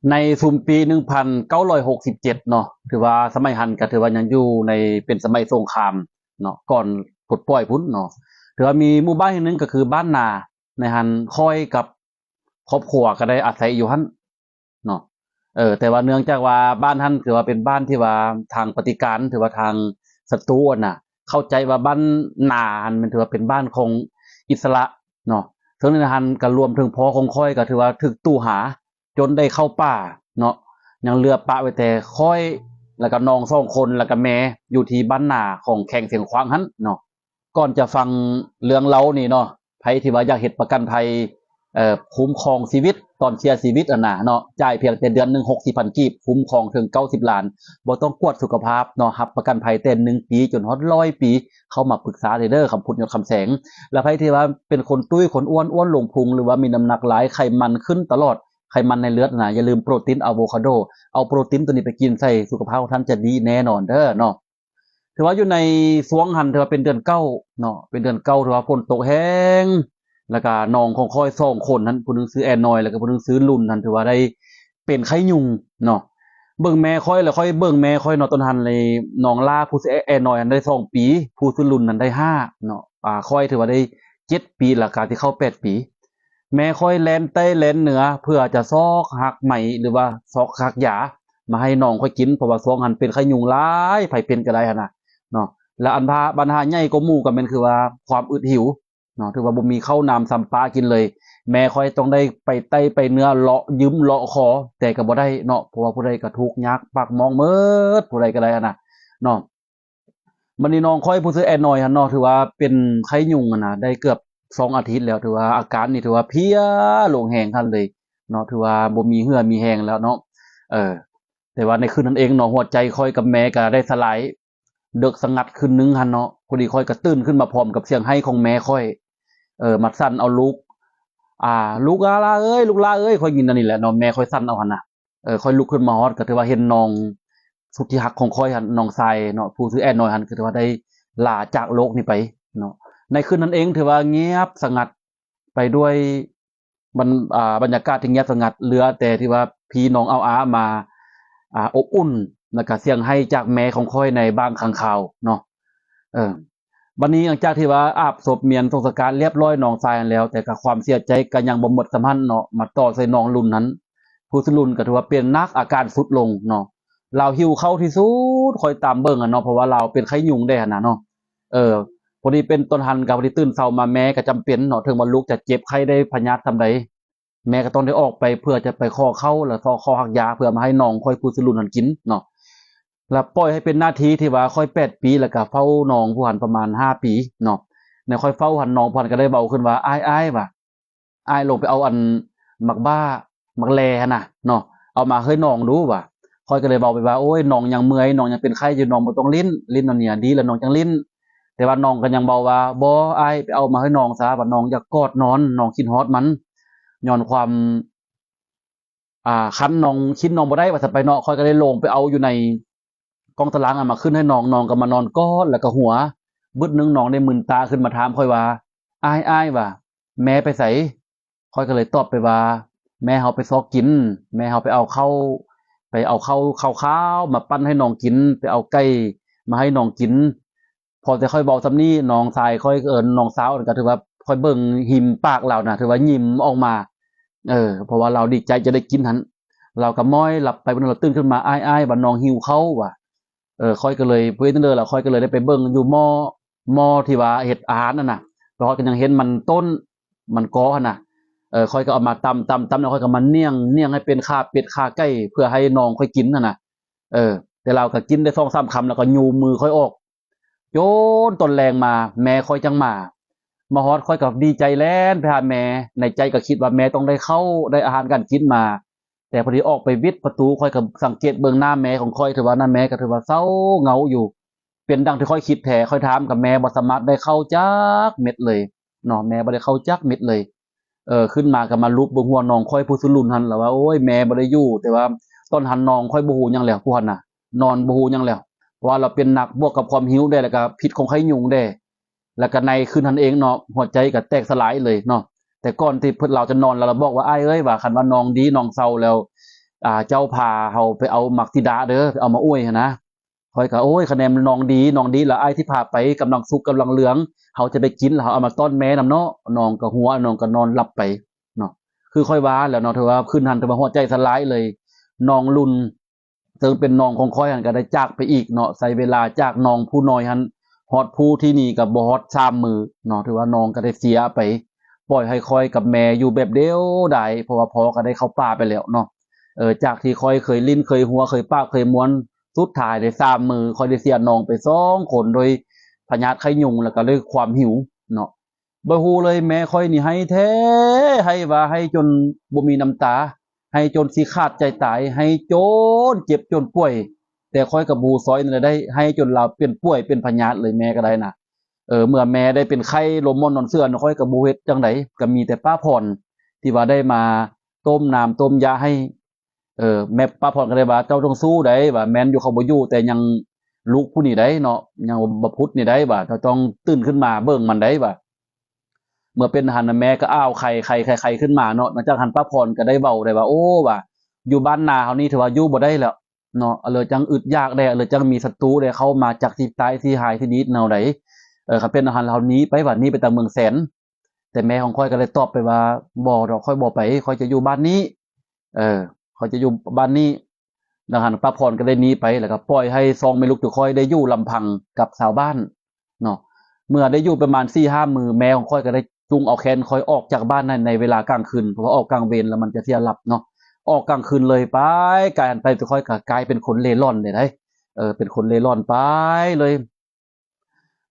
ໃນຊຸມປີໜຶ່ງພັນເກົ້າຮ້ອຍຫົກສິບເຈັດເນາະ ຖືວ່າສະໄໝຫັ້ນກໍຖືວ່າຍັງຢູ່ໃນ ເປັນສະໄໝສົງຄາມເນາະ ກ່ອນປົດປ່ອຍພຸ້ນເນາະ ຖືວ່າມີໝູ່ບ້ານແຫ່ງໜຶ່ງກໍຄືບ້ານນາ ໃນຫັ້ນຂ້ອຍກັບຄອບຄົວກໍໄດ້ອາໄສຢູ່ຫັ້ນເນາະ. ເອີ ແຕ່ວ່າເນື່ອງຈາກວ່າບ້ານຫັ້ນຖືວ່າເປັນບ້ານທີ່ວ່າທາງປະຕິການ ຖືວ່າທາງສັດຕູຫັ້ນນະ ເຂົ້າໃຈວ່າບ້ານນາຫັ້ນແມ່ນຖືວ່າເປັນບ້ານຂອງອິດສະຫຼະເນາະ. ເຊິ່ງໃນຫັ້ນກໍລວມເຖິງພໍ່ຂອງຂ້ອຍ ກໍຖືວ່າຖືກຕູຫາ ຈົນໄດ້ເຂົ້າປ່າເນາະ ຍັງເຫຼືອປະໄວ້ແຕ່ຂ້ອຍ ແລ້ວກໍນ້ອງສອງຄົນ ແລ້ວກໍແມ່ ຢູ່ທີ່ບ້ານນາຂອງແຂວງຊຽງຂວາງຫັ້ນເນາະ. ກ່ອນຈະຟັງເລື່ອງເລົ່ານີ້ເນາະ ໃຜທີ່ວ່າຢາກເຮັດປະກັນໄພ ເອີ ຄຸ້ມຄອງຊີວິດ ຕອນເສຍຊີວິດຫັ້ນນະເນາະ ຈ່າຍພຽງແຕ່ເດືອນໜຶ່ງຫົກສິບພັນກີບ ຄຸ້ມຄອງເຖິງເກົ້າສິບລ້ານ ບໍ່ຕ້ອງກວດສຸຂະພາບເນາະ ຮັບປະກັນໄພແຕ່ໜຶ່ງປີຈົນຮອດຮ້ອຍປີ ເຂົ້າມາປຶກສາໄດ້ເດີ ຄຳພຸດ ຍອດຄຳແສງ. ແລ້ວໃຜທີ່ວ່າເປັນຄົນຕຸ້ຍ ຄົນອ້ວນ ອ້ວນລົງພຸງ ຫຼືວ່າມີນ້ຳໜັກຫຼາຍ ໄຂມັນຂຶ້ນຕະຫຼອດ ໄຂມັນໃນເລືອດນະ ຢ່າລືມໂປຣຕີນອາໂວຄາໂດ ເອົາໂປຣຕີນຕົວນີ້ໄປກິນໃສ່ ສຸຂະພາບຂອງທ່ານຈະດີແນ່ນອນເດີເນາະ. ຖືວ່າຢູ່ໃນຊ່ວງຫັ້ນ ຖືວ່າເປັນເດືອນເກົ້າເນາະ ເປັນເດືອນເກົ້າ ຖືວ່າຝົນຕົກແຮງ ແລ້ວກະນ້ອງຂອງຂ້ອຍສອງຄົນຫັ້ນ ຜູ້ໜຶ່ງຊື່ແອນ້ອຍ ແລ້ວກະຜູ້ໜຶ່ງຊື່ລຸນຫັ້ນ ຖືວ່າໄດ້ເປັນໄຂ້ຍຸງເນາະ. ເບິ່ງແມ່ຂ້ອຍ ແລ້ວຂ້ອຍເບິ່ງແມ່ຂ້ອຍເນາະ ຕອນຫັ້ນເລີຍ ນ້ອງຫຼ້າຜູ້ຊື່ແອນ້ອຍຫັ້ນໄດ້ສອງປີ ຜູ້ຊື່ລຸນນັ້ນໄດ້ຫ້າເນາະ ອາ ຂ້ອຍຖືວ່າໄດ້ເຈັດປີ ແລ້ວກະຊິເຂົ້າແປດປີ. ແມ່ຂ້ອຍແລ່ນໃຕ້ແລ່ນເໜືອ ເພື່ອຈະຊອກຮາກໄມ້ ຫຼືວ່າຊອກຮາກຢາມາໃຫ້ນ້ອງຂ້ອຍກິນ ເພາະວ່າຊ່ວງຫັ້ນເປັນໄຂ້ຍຸງຫຼາຍ ໃຜເປັນກໍໄດ້ຫັ້ນນະເນາະ. ແລ້ວອັນພາ ບັນຫາໃຫຍ່ກວ່າໝູ່ກໍແມ່ນຄືວ່າຄວາມອຶດຫິວເນາະ ຖືວ່າບໍ່ມີເຂົ້ານ້ຳຊຳປາກິນເລີຍ. ແມ່ຂ້ອຍຕ້ອງໄດ້ໄປໃຕ້ໄປເໜືອ ເລາະຢືມເລາະຂໍ ແຕ່ກໍບໍ່ໄດ້ເນາະ ເພາະວ່າຜູ້ໃດກໍທຸກຍາກປາກໝອງໝົດ ຜູ້ໃດກໍໄດ້ຫັ້ນນະເນາະ. ບັດນີ້ນ້ອງຂ້ອຍຜູ້ຊື່ແອນ້ອຍຫັ້ນເນາະ ຖືວ່າເປັນໄຂ້ຍຸງຫັ້ນນະ ໄດ້ເກືອບສອງອາທິດແລ້ວ ຖືວ່າອາການນີ້ຖືວ່າເພຍລົງແຮງຄັນເລີຍເນາະ ຖືວ່າບໍ່ມີເຫື່ອມີແຮງແລ້ວເນາະ. ເອີ ແຕ່ວ່າໃນຄືນນັ້ນເອງເນາະ ຫົວໃຈຂ້ອຍກັບແມ່ກໍໄດ້ສະຫຼາຍ ເດິກສະຫງັດຄືນໜຶ່ງຫັ້ນເນາະ ພໍດີຂ້ອຍກໍຕື່ນຂຶ້ນມາພ້ອມກັບສຽງໄຫ້ຂອງແມ່ຂ້ອຍ ເອີ ມາສັ່ນເອົາລູກ ອ່າ ລູກຫຼ້າເອີຍ ລູກຫຼ້າເອີຍ ຂ້ອຍຍິນອັນນີ້ແຫຼະເນາະ ແມ່ຂ້ອຍສັ່ນເອົາຫັ້ນນະ. ເອີ ຂ້ອຍລຸກຂຶ້ນມາຮອດ ກໍຖືວ່າເຫັນນ້ອງສຸດທີ່ຮັກຂອງຂ້ອຍຫັ້ນ ນ້ອງຊາຍເນາະ ຜູ້ຊື່ແອນ້ອຍຫັ້ນ ກໍຖືວ່າໄດ້ລາຈາກໂລກນີ້ໄປເນາະ. ໃນຄືນນັ້ນເອງຖືວ່າງຽບສະຫງັດໄປດ້ວຍບັນ ອ່າ ບັນຍາກາດທີ່ງຽບສະຫງັດ ເຫຼືອແຕ່ທີ່ວ່າພີ່ນ້ອງເອົາອາມາ ອ່າ ອົບອຸ່ນ ແລ້ວກະສຽງໄຫ້ຈາກແມ່ຂອງຂ້ອຍໃນບາງຄັ້ງຄາວເນາະ. ເອີ ບັດນີ້ຫຼັງຈາກທີ່ວ່າອາບສົບ ມ້ຽນສົງສະການລຽບລ້ອຍນ້ອງຊາຍຫັ້ນແລ້ວ ແຕ່ກໍຄວາມເສຍໃຈກໍຍັງບໍ່ໝົດສ່ຳຫັ້ນເນາະ ມາຕໍ່ໃສ່ນ້ອງລຸນຫັ້ນ ຜູ້ຊື່ລຸນກໍຖືວ່າເປັນໜັກ ອາການຊຸດລົງເນາະ. ລາວຫິວເຂົ້າທີ່ສຸດ ຂ້ອຍຕາມເບິ່ງຫັ້ນເນາະ ເພາະວ່າລາວເປັນໄຂ້ຍຸງແດ່ຫັ້ນນະເນາະ. ເອີ ພໍດີເປັນຕອນຫັ້ນກໍພໍດີຕື່ນເຊົ້າມາ ແມ່ກໍຈຳເປັນເນາະ ເຖິງວ່າລູກຈະເຈັບໄຂ້ໄດ້ພະຍາດສ່ຳໃດ ແມ່ກໍຕ້ອງໄດ້ອອກໄປເພື່ອຈະໄປຂໍເຂົ້າ ແລ້ວກໍຂໍຮາກຢາເພື່ອມາໃຫ້ນ້ອງຂ້ອຍຜູ້ຊື່ລຸນຫັ້ນກິນເນາະ. ແລ້ວປ່ອຍໃຫ້ເປັນໜ້າທີ່ທີ່ວ່າຂ້ອຍແປດປີ ແລ້ວກໍເຝົ້ານ້ອງຜູ້ຫັ້ນປະມານຫ້າປີເນາະ. ໃນຂ້ອຍເຝົ້າຫັ້ນ ນ້ອງຜູ້ຫັ້ນກໍໄດ້ເວົ້າຂຶ້ນວ່າ ອ້າຍ ອ້າຍ ວ່າ ອ້າຍລົງໄປເອົາອັນໝາກບ້າ ໝາກແລຫັ້ນນະເນາະ ເອົາມາໃຫ້ນ້ອງດູວ່າ. ຂ້ອຍກໍເລີຍເວົ້າໄປວ່າ ໂອ້ຍ ນ້ອງຍັງເມື່ອຍ ນ້ອງຍັງເປັນໄຂ້ຢູ່ ນ້ອງບໍ່ຕ້ອງຫຼິ້ນ ຫຼິ້ນອັນນີ້ດີແລ້ວນ້ອງຈັ່ງຫຼິ້ນ. ແຕ່ວ່ານ້ອງກໍຍັງເວົ້າວ່າ ບໍ່ ອ້າຍໄປເອົາມາໃຫ້ນ້ອງຊະ ວ່ານ້ອງຢາກກອດນອນ ນ້ອງຄິດຮອດມັນ. ຍ້ອນຄວາມ ອ່າ ຄັນນ້ອງ ຄິດນ້ອງບໍ່ໄດ້ວ່າຊັ້ນໄປເນາະ ຂ້ອຍກໍເລີຍລົງໄປເອົາຢູ່ໃນ ກ້ອງຕາລາງ ເອົາມາຂຶ້ນໃຫ້ນ້ອງ ນ້ອງກໍມານອນກອດ ແລ້ວກໍຫົວ. ບຶດໜຶ່ງນ້ອງໄດ້ມື່ນຕາຂຶ້ນມາຖາມຂ້ອຍວ່າ ອ້າຍ ອ້າຍ ວ່າ ແມ່ໄປໃສ? ຂ້ອຍກໍເລີຍຕອບໄປວ່າ ແມ່ເຮົາໄປຊອກກິນ ແມ່ເຮົາໄປເອົາເຂົ້າ ໄປເອົາເຂົ້າ ເຂົ້າຂາວມາປັ້ນໃຫ້ນ້ອງກິນ ໄປເອົາໄກ່ມາໃຫ້ນ້ອງກິນ. ພໍແຕ່ຂ້ອຍເວົ້າສ່ຳນີ້ ນ້ອງຊາຍຂ້ອຍ ເອີ ນ້ອງສາວນັ້ນກໍຖືວ່າ ຂ້ອຍເບິ່ງຮິມປາກລາວນະ ຖືວ່າຍິ້ມອອກມາ ເອີ ເພາະວ່າລາວດີໃຈຈະໄດ້ກິນຫັ້ນ ລາວກໍມ້ອຍຫຼັບໄປ. ມື້ນັ້ນລາວຕື່ນຂຶ້ນມາ ອ້າຍ ອ້າຍ ວ່ານ້ອງຫິວເຂົ້າວ່າ. ເອີ ຂ້ອຍກໍເລີຍ ເພາະເຮັດຈັ່ງໃດລະ ຂ້ອຍກໍເລີຍໄດ້ໄປເບິ່ງຢູ່ໝໍ້ ໝໍ້ທີ່ວ່າເຮັດອາຫານຫັ້ນນະ ໄປຮອດກໍຍັງເຫັນມັນຕົ້ນ ມັນກໍຫັ້ນນະ. ເອີ ຂ້ອຍກໍເອົາມາຕຳ ຕຳ ຕຳ ແລ້ວຂ້ອຍກໍມາໜ້ຽງ ໜ້ຽງໃຫ້ເປັນຂາເປັດຂາໄກ່ ເພື່ອໃຫ້ນ້ອງຂ້ອຍກິນຫັ້ນນະ. ເອີ ແຕ່ລາວກໍກິນໄດ້ສອງສາມຄຳ ແລ້ວກໍຍູ້ມືຂ້ອຍອອກ ຈົນຕອນແລງມາ ແມ່ຂ້ອຍຈັ່ງມາ. ມາຮອດຂ້ອຍກໍດີໃຈແລ່ນໄປຫາແມ່ ໃນໃຈກໍຄິດວ່າແມ່ຕ້ອງໄດ້ເຂົ້າ ໄດ້ອາຫານການກິນມາ. ແຕ່ພໍດີອອກໄປບິດປະຕູ ຂ້ອຍກໍສັງເກດເບິ່ງໜ້າແມ່ຂອງຂ້ອຍ ຖືວ່າໜ້າແມ່ກໍຖືວ່າເສົ້າເຫງົາຢູ່ ເປັນດັ່ງທີ່ຂ້ອຍຄິດແທ້. ຂ້ອຍຖາມກັບແມ່ ບໍ່ສາມາດໄດ້ເຂົ້າຈັກເມັດເລີຍເນາະ ແມ່ບໍ່ໄດ້ເຂົ້າຈັກເມັດເລີຍ. ເອີ ຂຶ້ນມາກໍມາລູບເບິ່ງຫົວນ້ອງຂ້ອຍຜູ້ສຸລຸນຫັ້ນ ລະວ່າ ໂອ້ຍ ແມ່ບໍ່ໄດ້ຢູ່. ແຕ່ວ່າຕອນຫັ້ນນ້ອງຂ້ອຍບໍ່ຮູ້ຫຍັງແລ້ວ ຜູ້ຫັ້ນນະ ນອນບໍ່ຮູ້ຫຍັງແລ້ວ ເພາະວ່າລາວເປັນໜັກ ບວກກັບຄວາມຫິວແດ່ ແລ້ວກໍພິດຂອງໄຂ້ຍຸງແດ່ ແລ້ວກໍໃນຄືນຫັ້ນເອງເນາະ ຫົວໃຈກໍແຕກສະຫຼາຍເລີຍເນາະ. ແຕ່ກ່ອນທີ່ເພິ່ນ ລາວຈະນອນ ລາວ ລາວບອກວ່າ ອ້າຍເອີຍ ວ່າຄັນວ່ານ້ອງດີ ນ້ອງເຊົາແລ້ວ ອ່າ ເຈົ້າພາເຮົາໄປເອົາໝາກຕິດາເດີ ໄປເອົາມາອວຍຫັ້ນນະ. ຂ້ອຍກໍ ໂອ້ຍ ຄະແນນນ້ອງດີ ນ້ອງດີລະ ອ້າຍທີ່ພາໄປກຳລັງສຸກກຳລັງເຫຼືອງ ເຮົາຈະໄປກິນ ລະເຮົາເອົາມາຕ້ອນແມ່ນຳເນາະ. ນ້ອງກໍຫົວ ນ້ອງກໍນອນຫຼັບໄປເນາະ. ຄືຂ້ອຍວ່າແຫຼະເນາະ ຖືວ່າຄືນນັ້ນ ຖືວ່າຫົວໃຈສະຫຼາຍເລີຍ. ນ້ອງລຸນ ເຊິ່ງເປັນນ້ອງຂອງຂ້ອຍຫັ້ນ ກໍໄດ້ຈາກໄປອີກເນາະ. ໃຊ້ເວລາຈາກນ້ອງຜູ້ນ້ອຍຫັ້ນ ຮອດຜູ້ທີ່ນີ້ກໍບໍ່ຮອດສາມມື້ເນາະ ຖືວ່ານ້ອງກໍໄດ້ເສຍໄປ. ປ່ອຍໃຫ້ຂ້ອຍກັບແມ່ຢູ່ແບບດຽວດາຍ ເພາະວ່າພໍ່ກໍໄດ້ເຂົ້າປ່າໄປແລ້ວເນາະ. ເອີ ຈາກທີ່ຂ້ອຍເຄີຍຫຼິ້ນເຄີຍຫົວ ເຄີຍປາບເຄີຍມ່ວນ ສຸດທ້າຍໄດ້ສາມມື້ ຂ້ອຍໄດ້ເສຍນ້ອງໄປສອງຄົນ ໂດຍພະຍາດໄຂ້ຍຸງ ແລ້ວກໍດ້ວຍຄວາມຫິວເນາະ. ບໍ່ຮູ້ເລີຍ ແມ່ຂ້ອຍນີ້ໄຫ້ແທ້ ໄຫ້ວ່າໄຫ້ຈົນບໍ່ມີນ້ຳຕາ ໄຫ້ຈົນຊິຂາດໃຈຕາຍ ໄຫ້ຈົນເຈັບຈົນປ່ວຍ. ແຕ່ຂ້ອຍກໍບໍ່ຮູ້ຊ່ອຍແນວໃດ ໄຫ້ຈົນລາວເປັນປ່ວຍເປັນພະຍາດເລີຍ ແມ່ກໍໄດ້ນະ. ເອີ ເມື່ອແມ່ໄດ້ເປັນໄຂ້ລົມໝອນນອນເສື່ອ ຂ້ອຍກໍບໍ່ເຮັດຈັ່ງໃດ ກໍມີແຕ່ປ້າພອນທີ່ວ່າໄດ້ມາຕົ້ມນ້ຳຕົ້ມຢາໃຫ້. ເອີ ແມ່ປ້າພອນກໍໄດ້ວ່າ ເຈົ້າຕ້ອງສູ້ໃດ໋ ວ່າແມ່ນຢູ່ເຂົາບໍ່ຢູ່ ແຕ່ຍັງລູກຜູ້ນີ້ໃດ໋ເນາະ ຍັງບໍ່ພຸດນີ້ໃດ໋ ວ່າເຈົ້າຕ້ອງຕື່ນຂຶ້ນມາເບິ່ງມັນໃດ໋ ວ່າເມື່ອເປັນຫັ້ນນະ ແມ່ກໍອ້າວໄຄ ໄຄ ໄຄ ໄຄຂຶ້ນມາເນາະ. ຫຼັງຈາກຫັ້ນປ້າພອນກໍໄດ້ເວົ້າໄດ້ວ່າ ໂອ້ ວ່າຢູ່ບ້ານນາເຮົານີ້ຖືວ່າຢູ່ບໍ່ໄດ້ແລ້ວເນາະ ເລີຍຈັ່ງອຶດຢາກແດ່ ເລີຍຈັ່ງມີສັດຕູແດ່ເຂົ້າມາຈັກຊິຕາຍຊິຫາຍຊິດີດແນວໃດ. ເອີ ຄັນເປັນອັນຫັ້ນເຮົາໜີໄປ ວ່າໜີໄປທາງເມືອງແສນ. ແຕ່ແມ່ຂອງຂ້ອຍກໍໄດ້ຕອບໄປວ່າ ບໍ່ດອກ ຂ້ອຍບໍ່ໄປ ຂ້ອຍຈະຢູ່ບ້ານນີ້ ເອີ ຂ້ອຍຈະຢູ່ບ້ານນີ້. ດັ່ງນັ້ນປ້າພອນກໍໄດ້ໜີໄປ ແລ້ວກໍປ່ອຍໃຫ້ສອງແມ່ລູກຕົວຂ້ອຍໄດ້ຢູ່ລຳພັງກັບຊາວບ້ານເນາະ. ເມື່ອໄດ້ຢູ່ປະມານສີ່ຫ້າມື້ ແມ່ຂອງຂ້ອຍກໍໄດ້ຈູງເອົາແຂນຂ້ອຍອອກຈາກບ້ານນັ້ນໃນເວລາກາງຄືນ ເພາະວ່າອອກກາງເວັນແລ້ວມັນຈະເສຍຫຼັບເນາະ. ອອກກາງຄືນເລີຍໄປ ກາຍໄປ ຕົວຂ້ອຍກໍກາຍເປັນຄົນເລ່ລ່ອນເລີຍເດ້ ເອີ ເປັນຄົນເລ່ລ່ອນໄປເລີຍ.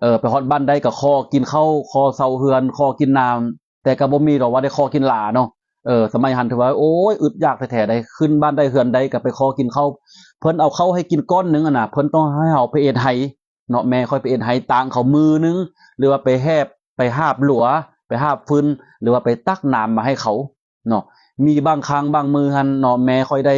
ເອີ ໄປຮອດບ້ານໃດກໍຂໍກິນເຂົ້າ ຂໍເຊົ່າເຮືອນ ຂໍກິນນ້ຳ ແຕ່ກໍບໍ່ມີດອກວ່າໄດ້ຂໍກິນຫຼາເນາະ. ເອີ ສະໄໝຫັ້ນຖືວ່າ ໂອ້ຍ ອຶດຢາກແທ້ໆໃດ໋ ຂຶ້ນບ້ານໃດເຮືອນໃດກໍໄປຂໍກິນເຂົ້າ. ເພິ່ນເອົາເຂົ້າໃຫ້ກິນກ້ອນໜຶ່ງຫັ້ນນະ ເພິ່ນຕ້ອງໃຫ້ເຮົາໄປເຮັດໄຮ່ເນາະ ແມ່ຂ້ອຍໄປເຮັດໄຮ່ຕາງເຂົາມື້ໜຶ່ງ ຫຼືວ່າໄປແຫບ ໄປຫາບຫຼົວ ໄປຫາບຟືນ ຫຼືວ່າໄປຕັກນ້ຳມາໃຫ້ເຂົາ ເນາະ. ມີບາງຄັ້ງບາງມື້ຫັ້ນເນາະ ແມ່ຂ້ອຍໄດ້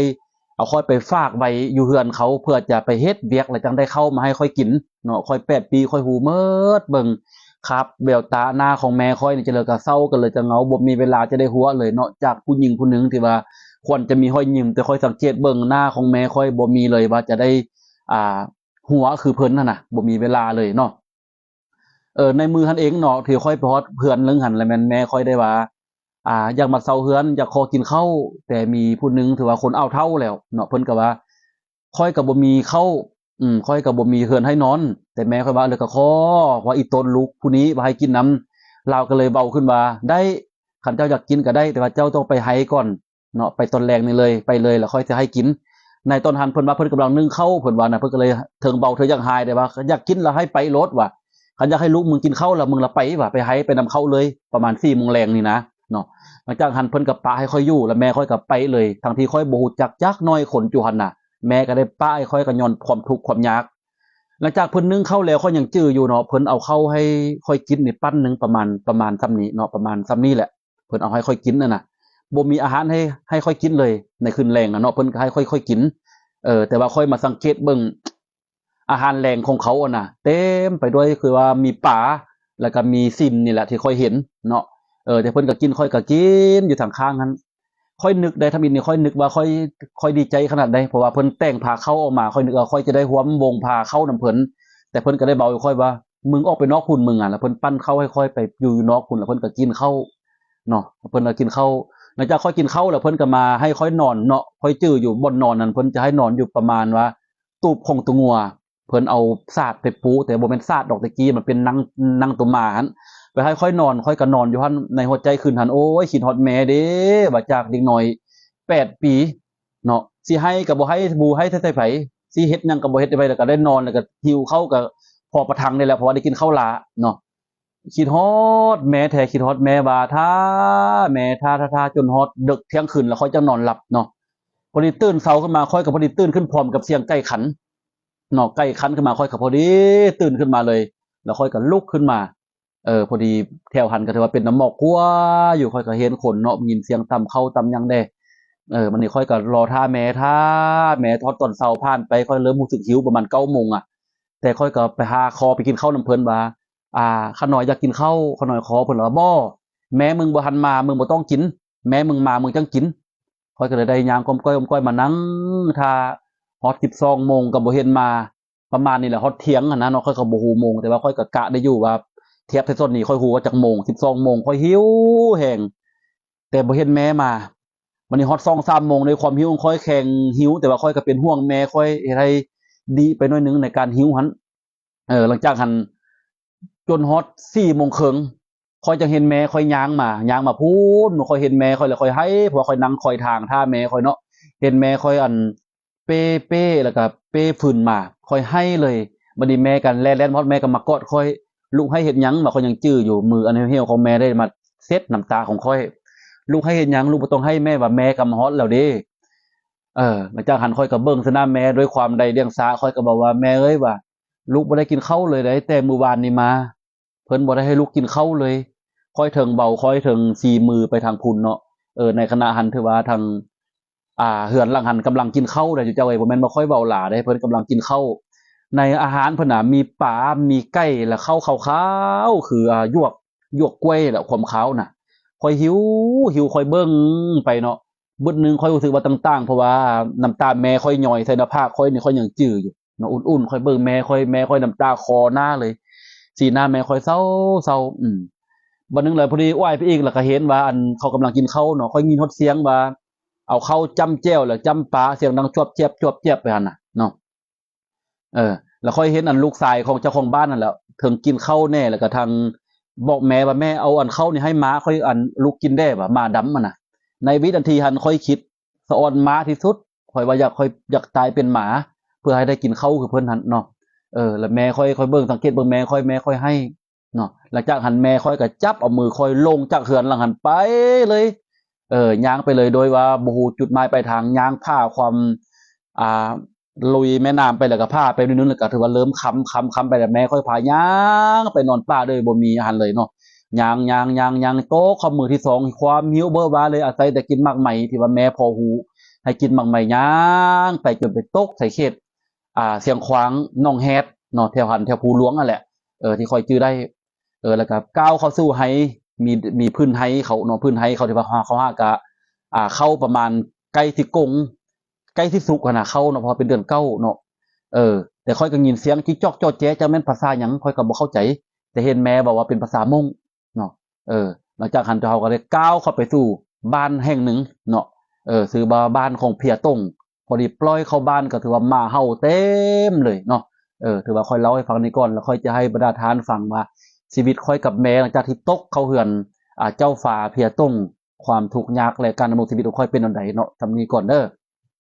ເອົາຂ້ອຍໄປຝາກໄວ້ຢູ່ເຮືອນເຂົາ ເພື່ອຈະໄປເຮັດວຽກ ແລ້ວຈັ່ງໄດ້ເຂົ້າມາໃຫ້ຂ້ອຍກິນເນາະ. ຂ້ອຍແປດປີ ຂ້ອຍຮູ້ໝົດ ເບິ່ງຄາບແວວຕາໜ້າຂອງແມ່ຂ້ອຍນີ້ ຈະເລີກະເສົ້າ ກະເລີກະເຫງົາ ບໍ່ມີເວລາຈະໄດ້ຫົວເລີຍເນາະ. ຈາກຜູ້ຍິງຜູ້ໜຶ່ງທີ່ວ່າຄວນຈະມີຮອຍຍິ້ມ ແຕ່ຂ້ອຍສັງເກດເບິ່ງໜ້າຂອງແມ່ຂ້ອຍ ບໍ່ມີເລີຍວ່າຈະໄດ້ ອ່າ ຫົວຄືເພິ່ນຫັ້ນນະ ບໍ່ມີເວລາເລີຍເນາະ. ເອີ ໃນມື້ຫັ້ນເອງເນາະ ທີ່ຂ້ອຍໄປຮອດເຮືອນເລິງຫັ້ນ ລະແມ່ນແມ່ຂ້ອຍໄດ້ວ່າ ອ່າ ຢາກມາເຊົ່າເຮືອນ ຢາກຂໍກິນເຂົ້າ ແຕ່ມີຜູ້ໜຶ່ງຖືວ່າຄົນເຖົ້າແລ້ວເນາະ ເພິ່ນກໍວ່າ ຂ້ອຍກໍບໍ່ມີເຂົ້າ ອືມ ຂ້ອຍກໍບໍ່ມີເຮືອນໃຫ້ນອນ ແຕ່ແມ່ຂ້ອຍວ່າ ເລີຍກໍຂໍ ວ່າອີ່ຕົນລູກຜູ້ນີ້ວ່າໃຫ້ກິນນຳ ລາວກໍເລີຍເວົ້າຂຶ້ນວ່າ ໄດ້ ຄັນເຈົ້າຢາກກິນກໍໄດ້ ແຕ່ວ່າເຈົ້າຕ້ອງໄປໄຮ່ກ່ອນ ເນາະ ໄປຕອນແລງນີ້ເລີຍ ໄປເລີຍ ແລ້ວຂ້ອຍຈະໃຫ້ກິນ. ໃນຕອນຫັ້ນເພິ່ນວ່າເພິ່ນກຳລັງໜຶ້ງເຂົ້າ ເພິ່ນວ່ານະ ເພິ່ນກໍເລີຍເຖິງເວົ້າເຖິງຢາກຮ້າຍໄດ້ວ່າ ຢາກກິນລະໃຫ້ໄປໂລດວ່າ ຄັນຢາກໃຫ້ລູກມຶງກິນເຂົ້າລະ ມຶງລະໄປວ່າ ໄປໄຮ່ໄປນຳເຂົາເລີຍ ປະມານສີ່ໂມງແລງນີ້ນະເນາະ. ຫຼັງຈາກຫັ້ນເພິ່ນກໍປະໃຫ້ຂ້ອຍຢູ່ ລະແມ່ຂ້ອຍກໍໄປເລີຍ ທັງທີ່ຂ້ອຍບໍ່ຮູ້ຈັກຈັກໜ້ອຍຄົນຢູ່ຫັ້ນນະ ແມ່ກໍໄດ້ປະໃຫ້ຂ້ອຍ ກໍຍ້ອນຄວາມທຸກຄວາມຍາກ. ຫຼັງຈາກເພິ່ນໜຶ້ງເຂົ້າແລ້ວ ຂ້ອຍຍັງຈື່ຢູ່ເນາະ ເພິ່ນເອົາເຂົ້າໃຫ້ຂ້ອຍກິນນີ້ປັ້ນໜຶ່ງ ປະມານ ປະມານສ່ຳນີ້ເນາະ ປະມານສ່ຳນີ້ແຫຼະ. ເພິ່ນເອົາໃຫ້ຂ້ອຍກິນນັ້ນນະ ບໍ່ມີອາຫານໃຫ້ ໃຫ້ຂ້ອຍກິນເລີຍໃນຄືນແລງນະເນາະ ເພິ່ນກໍໃຫ້ຂ້ອຍ ຂ້ອຍກິນ. ເອີ ແຕ່ວ່າຂ້ອຍມາສັງເກດເບິ່ງອາຫານແລງຂອງເຂົາຫັ້ນນະ ເຕັມໄປດ້ວຍ ຄືວ່າມີປາ ແລ້ວກໍມີຊີ້ນນີ້ແຫຼະທີ່ຂ້ອຍເຫັນເນາະ. ເອີ ແຕ່ເພິ່ນກໍກິນ ຂ້ອຍກໍກິນຢູ່ທາງຂ້າງຫັ້ນ. ຂ້ອຍນຶກໄດ້ທຳອິດນີ້ ຂ້ອຍນຶກວ່າຂ້ອຍ ຂ້ອຍດີໃຈຂະໜາດໃດ ເພາະວ່າເພິ່ນແຕ່ງພາເຂົ້າອອກມາ ຂ້ອຍນຶກວ່າຂ້ອຍຈະໄດ້ຮ່ວມວົງພາເຂົ້ານຳເພິ່ນ ແຕ່ເພິ່ນກໍໄດ້ເວົ້າໃຫ້ຂ້ອຍວ່າ ມຶງອອກໄປນອກພຸ້ນ ມຶງອະ ແລ້ວເພິ່ນປັ້ນເຂົ້າໃຫ້ຂ້ອຍໄປຢູ່ນອກພຸ້ນ ແລ້ວເພິ່ນກໍກິນເຂົ້າເນາະ ເພິ່ນກໍກິນເຂົ້າ. ຫຼັງຈາກຂ້ອຍກິນເຂົ້າແລ້ວ ເພິ່ນກໍມາໃຫ້ຂ້ອຍນອນເນາະ ຂ້ອຍຈື່ຢູ່ບ່ອນນອນນັ້ນ ເພິ່ນຈະໃຫ້ນອນຢູ່ປະມານວ່າຕູບຂອງຕົວງົວ ເພິ່ນເອົາສາດໄປປູ ແຕ່ບໍ່ແມ່ນສາດດອກ ແຕ່ກີ້ມັນເປັນໜັງ ໜັງຕົວໝາຫັ້ນ ໄປໃຫ້ຂ້ອຍນອນ ຂ້ອຍກໍນອນຢູ່ຫັ້ນ. ໃນຫົວໃຈຄືນຫັ້ນ ໂອ້ຍ ຄິດຮອດແມ່ເດ້ ວ່າຈາກເດັກນ້ອຍແປດປີ ເນາະ ຊິໄຫ້ກໍບໍ່ໄຫ້ ບໍ່ໄຫ້ໃສ່ໃຜ ຊິເຮັດຫຍັງກໍບໍ່ເຮັດໃສ່ໃຜ ແລ້ວກໍໄດ້ນອນ ແລ້ວກໍຫິວເຂົ້າກໍພໍປະທັງນີ້ແຫຼະ ເພາະວ່າໄດ້ກິນເຂົ້າຫຼ້າເນາະ. ຄິດຮອດແມ່ແທ້ ຄິດຮອດແມ່ວ່າ ຖ້າແມ່ ຖ້າ ຖ້າ ຖ້າ ຈົນຮອດເດິກທ່ຽງຄືນ ແລ້ວຂ້ອຍຈັ່ງນອນຫຼັບເນາະ. ພໍດີຕື່ນເຊົ້າຂຶ້ນມາ ຂ້ອຍກໍພໍດີຕື່ນຂຶ້ນພ້ອມກັບສຽງໄກ່ຂັນເນາະ ໄກ່ຂັນຂຶ້ນມາ ຂ້ອຍກໍພໍດີຕື່ນຂຶ້ນມາເລີຍ ແລ້ວຂ້ອຍກໍລຸກຂຶ້ນມາ ເອີ ພໍດີແຖວຫັ້ນກໍຖືວ່າເປັນນ້ຳໝອກກົວຢູ່ ຂ້ອຍກໍເຫັນຄົນເນາະ ໄດ້ຍິນສຽງຕຳເຂົ້າຕຳຫຍັງແດ່. ເອີ ບັດນີ້ຂ້ອຍກໍລໍຖ້າແມ່ ຖ້າແມ່ ຮອດຕອນເຊົ້າຜ່ານໄປ ຂ້ອຍເລີ່ມຮູ້ສຶກຫິວປະມານເກົ້າໂມງອະ ແຕ່ຂ້ອຍກໍໄປຫາ ຂໍໄປກິນເຂົ້ານຳເພິ່ນວ່າ ອ່າ ຂ້ານ້ອຍຢາກກິນເຂົ້າ ຂ້ານ້ອຍຂໍ ເພິ່ນວ່າ ບໍ່ ແມ່ມຶງບໍ່ທັນມາ ມຶງບໍ່ຕ້ອງກິນ ແມ່ມຶງມາ ມຶງຈັ່ງກິນ. ຂ້ອຍກໍເລີຍໄດ້ຍ່າງກ້ອມກ້ອຍ ກ້ອມກ້ອຍມານັ່ງຖ້າ ຮອດສິບສອງໂມງກໍບໍ່ເຫັນມາ ປະມານນີ້ແຫຼະ ຮອດທ່ຽງຫັ້ນນະເນາະ. ຂ້ອຍກໍບໍ່ຮູ້ໂມງ ແຕ່ວ່າຂ້ອຍກໍກະໄດ້ຢູ່ວ່າ ທຽບໃສ່ຕົ້ນນີ້ ຂ້ອຍຮູ້ວ່າຈັກໂມງ ສິບສອງໂມງ ຂ້ອຍຫິວແຮງ ແຕ່ບໍ່ເຫັນແມ່ມາ. ບັດນີ້ຮອດສອງສາມໂມງ ດ້ວຍຄວາມຫິວຂອງຂ້ອຍ ແຮງຫິວ ແຕ່ວ່າຂ້ອຍກໍເປັນຫ່ວງແມ່ ຂ້ອຍເຮັດໃຫ້ດີໄປໜ້ອຍໜຶ່ງໃນການຫິວຫັ້ນ. ເອີ ຫຼັງຈາກຫັ້ນ ຈົນຮອດສີ່ໂມງເຄິ່ງ ຂ້ອຍຈັ່ງເຫັນແມ່ຂ້ອຍຍ່າງມາ ຍ່າງມາພຸ້ນ. ຂ້ອຍເຫັນແມ່ຂ້ອຍແລ້ວ ຂ້ອຍໄຫ້ ເພາະວ່າຂ້ອຍນັ່ງຄອຍທາງຖ້າແມ່ຂ້ອຍເນາະ. ເຫັນແມ່ຂ້ອຍ ອັນ ເປ້ ເປ້ ແລ້ວກໍເປ້ຟືນມາ ຂ້ອຍໄຫ້ເລີຍ. ບັດນີ້ແມ່ກໍແລ່ນ ແລ່ນມາຮອດ ແມ່ກໍມາກອດຂ້ອຍ. ລູກໄຫ້ເຮັດຫຍັງ? ວ່າ ຂ້ອຍຍັງຈື່ຢູ່ ມືອັນຫ່ຽວໆຂອງແມ່ໄດ້ມາເຊັດນ້ຳຕາຂອງຂ້ອຍ. ລູກໄຫ້ເຮັດຫຍັງ? ລູກບໍ່ຕ້ອງໄຫ້ແມ່ ວ່າແມ່ກໍມາຮອດແລ້ວເດ້. ເອີ ຫຼັງຈາກຫັ້ນຂ້ອຍກໍເບິ່ງໃສ່ໜ້າແມ່ດ້ວຍຄວາມໄຮ້ດຽງສາ ຂ້ອຍກໍບອກວ່າ ແມ່ເອີຍ ວ່າ ລູກບໍ່ໄດ້ກິນເຂົ້າເລີຍໃດ ແຕ່ມື້ວານນີ້ມາ ເພິ່ນບໍ່ໄດ້ໃຫ້ລູກກິນເຂົ້າເລີຍ. ຂ້ອຍເຖິງເບົາ ຂ້ອຍເຖິງຊີ້ມືໄປທາງພຸ້ນເນາະ. ເອີ ໃນຂະນະຫັ້ນຖືວ່າທາງ ອ່າ ເຮືອນຫຼັງຫັ້ນກຳລັງກິນເຂົ້າໄດ໋ ເຈົ້າເອີຍ ບໍ່ແມ່ນວ່າຂ້ອຍເວົ້າຫຼາເດ້ ເພິ່ນກຳລັງກິນເຂົ້າ. ໃນອາຫານເພິ່ນນະ ມີປາ ມີໄກ່ ແລະ ເຂົ້າຂາວໆ ຄື ອ່າ ຢວກ ຢວກກ້ວຍ ແລະ ຄວາມຂາວນະ. ຂ້ອຍຫິວ ຫິວ ຂ້ອຍເບິ່ງໄປເນາະ ບຶດໜຶ່ງຂ້ອຍຮູ້ສຶກວ່າຕ່າງໆ ເພາະວ່ານ້ຳຕາແມ່ຂ້ອຍຍ້ອຍໃສ່ໜ້າຜາກຂ້ອຍນີ້ ຂ້ອຍຍັງຈື່ຢູ່ເນາະ ອຸ່ນໆ. ຂ້ອຍເບິ່ງແມ່ຂ້ອຍ ແມ່ຂ້ອຍນ້ຳຕາຄໍໜ້າເລີຍ ສີໜ້າແມ່ຂ້ອຍເສົ້າໆ. ອືມ ບັດໜຶ່ງແລ້ວ ພໍດີອ້ວຍໄປອີກ ແລ້ວກໍເຫັນວ່າ ອັນ ເຂົາກຳລັງກິນເຂົ້າເນາະ. ຂ້ອຍຍິນຮອດສຽງວ່າ ເອົາເຂົ້າຈ້ຳແຈ່ວ ແລ້ວຈ້ຳປາ ສຽງດັງຈວບແຈບ ຈວບແຈບໄປຫັ້ນນະເນາະ. ເອີ ແລ້ວຂ້ອຍເຫັນ ອັນ ລູກຊາຍຂອງເຈົ້າຂອງບ້ານນັ້ນແຫຼະ ເຖິງກິນເຂົ້າແດ່ ແລ້ວກໍທັງບອກແມ່ວ່າ ແມ່ເອົາ ອັນ ເຂົ້ານີ້ໃຫ້ໝາຂ້ອຍ ອັນ ລູກກິນແດ່ ວ່າ ໝາດຳຫັ້ນນະ. ໃນວິນາທີຫັ້ນຂ້ອຍຄິດສະອອນໝາທີ່ສຸດ ຂ້ອຍວ່າຢາກ ຂ້ອຍຢາກຕາຍເປັນໝາ ເພື່ອໃຫ້ໄດ້ກິນເຂົ້າຄືເພິ່ນຫັ້ນເນາະ. ເອີ ແລ້ວແມ່ຂ້ອຍ ຂ້ອຍເບິ່ງ ສັງເກດເບິ່ງແມ່ຂ້ອຍ ແມ່ຂ້ອຍໄຫ້ເນາະ. ຫຼັງຈາກຫັ້ນແມ່ຂ້ອຍກໍຈັບເອົາມືຂ້ອຍລົງຈາກເຮືອນຫຼັງຫັ້ນໄປເລີຍ ເອີ ຍ່າງໄປເລີຍ ໂດຍວ່າບໍ່ຮູ້ຈຸດໝາຍປາຍທາງ ຍ່າງຜ່າຄວາມ ອ່າ ລຸຍແມ່ນ້ຳໄປ ແລ້ວກໍຜ່າໄປໜ້ອຍໜຶ່ງ ແລ້ວກໍຖືວ່າເລີ່ມຄ່ຳ ຄ່ຳ ຄ່ຳໄປແລ້ວ ແມ່ຂ້ອຍພາຍ່າງໄປນອນປ່າໂດຍບໍ່ມີອັນນັ້ນເລີຍເນາະ. ຍ່າງ ຍ່າງ ຍ່າງ ຍ່າງ ໂຕະເຂົ້າມື້ທີສອງ ຄວາມຫິວເບີວາເລີຍ ອາໄສແຕ່ກິນໝາກໄມ້ ທີ່ວ່າແມ່ພໍຮູ້ໃຫ້ກິນໝາກໄມ້ ຍ່າງໄປຈົນໄປຕົກໃສ່ເຂດ ອ່າ ຊຽງຂວາງ ໜອງແຮດເນາະ ແຖວຫັ້ນ ແຖວພູຫຼວງຫັ້ນແຫຼະ ເອີ ທີ່ຂ້ອຍຈື່ໄດ້. ເອີ ແລ້ວກໍກ້າວເຂົ້າສູ່ໄຮ່ ມີ ມີພື້ນໄຮ່ເຂົາເນາະ ພື້ນໄຮ່ເຂົາທີ່ວ່າເຂົາຫາກະ ອ່າ ເຂົ້າປະມານໃກ້ຊິກົງ ໃກ້ຊິສຸກຫັ້ນນະ ເຂົ້າເນາະ ເພາະວ່າເປັນເດືອນເກົ້າເນາະ. ເອີ ແຕ່ຂ້ອຍກໍຍິນສຽງຈິກຈອກຈໍ້ແຈ້ ຈັກແມ່ນພາສາຫຍັງ ຂ້ອຍກໍບໍ່ເຂົ້າໃຈ ແຕ່ເຫັນແມ່ເວົ້າວ່າເປັນພາສາມົ້ງເນາະ. ເອີ ຫຼັງຈາກຫັ້ນເຮົາກໍໄດ້ກ້າວເຂົ້າໄປສູ່ບ້ານແຫ່ງໜຶ່ງເນາະ ເອີ ຊື່ວ່າບ້ານຂອງເພຍຕົງ. ພໍດີປ່ອຍເຂົ້າບ້ານກໍຖືວ່າໝາເຫົ່າເຕັມເລີຍເນາະ. ເອີ ຖືວ່າຂ້ອຍເລົ່າໃຫ້ຟັງນີ້ກ່ອນ ແລ້ວຂ້ອຍຈະໃຫ້ບັນດາທ່ານຟັງວ່າ ຊີວິດຂ້ອຍກັບແມ່ ຫຼັງຈາກທີ່ຕົກເຂົ້າເຮືອນ ອ່າ ເຈົ້າຟ້າເພຍຕົງ ຄວາມທຸກຍາກ ແລະ ການດຳລົງຊີວິດຂອງຂ້ອຍເປັນແນວໃດເນາະ. ສ່ຳນີ້ກ່ອນເດີ.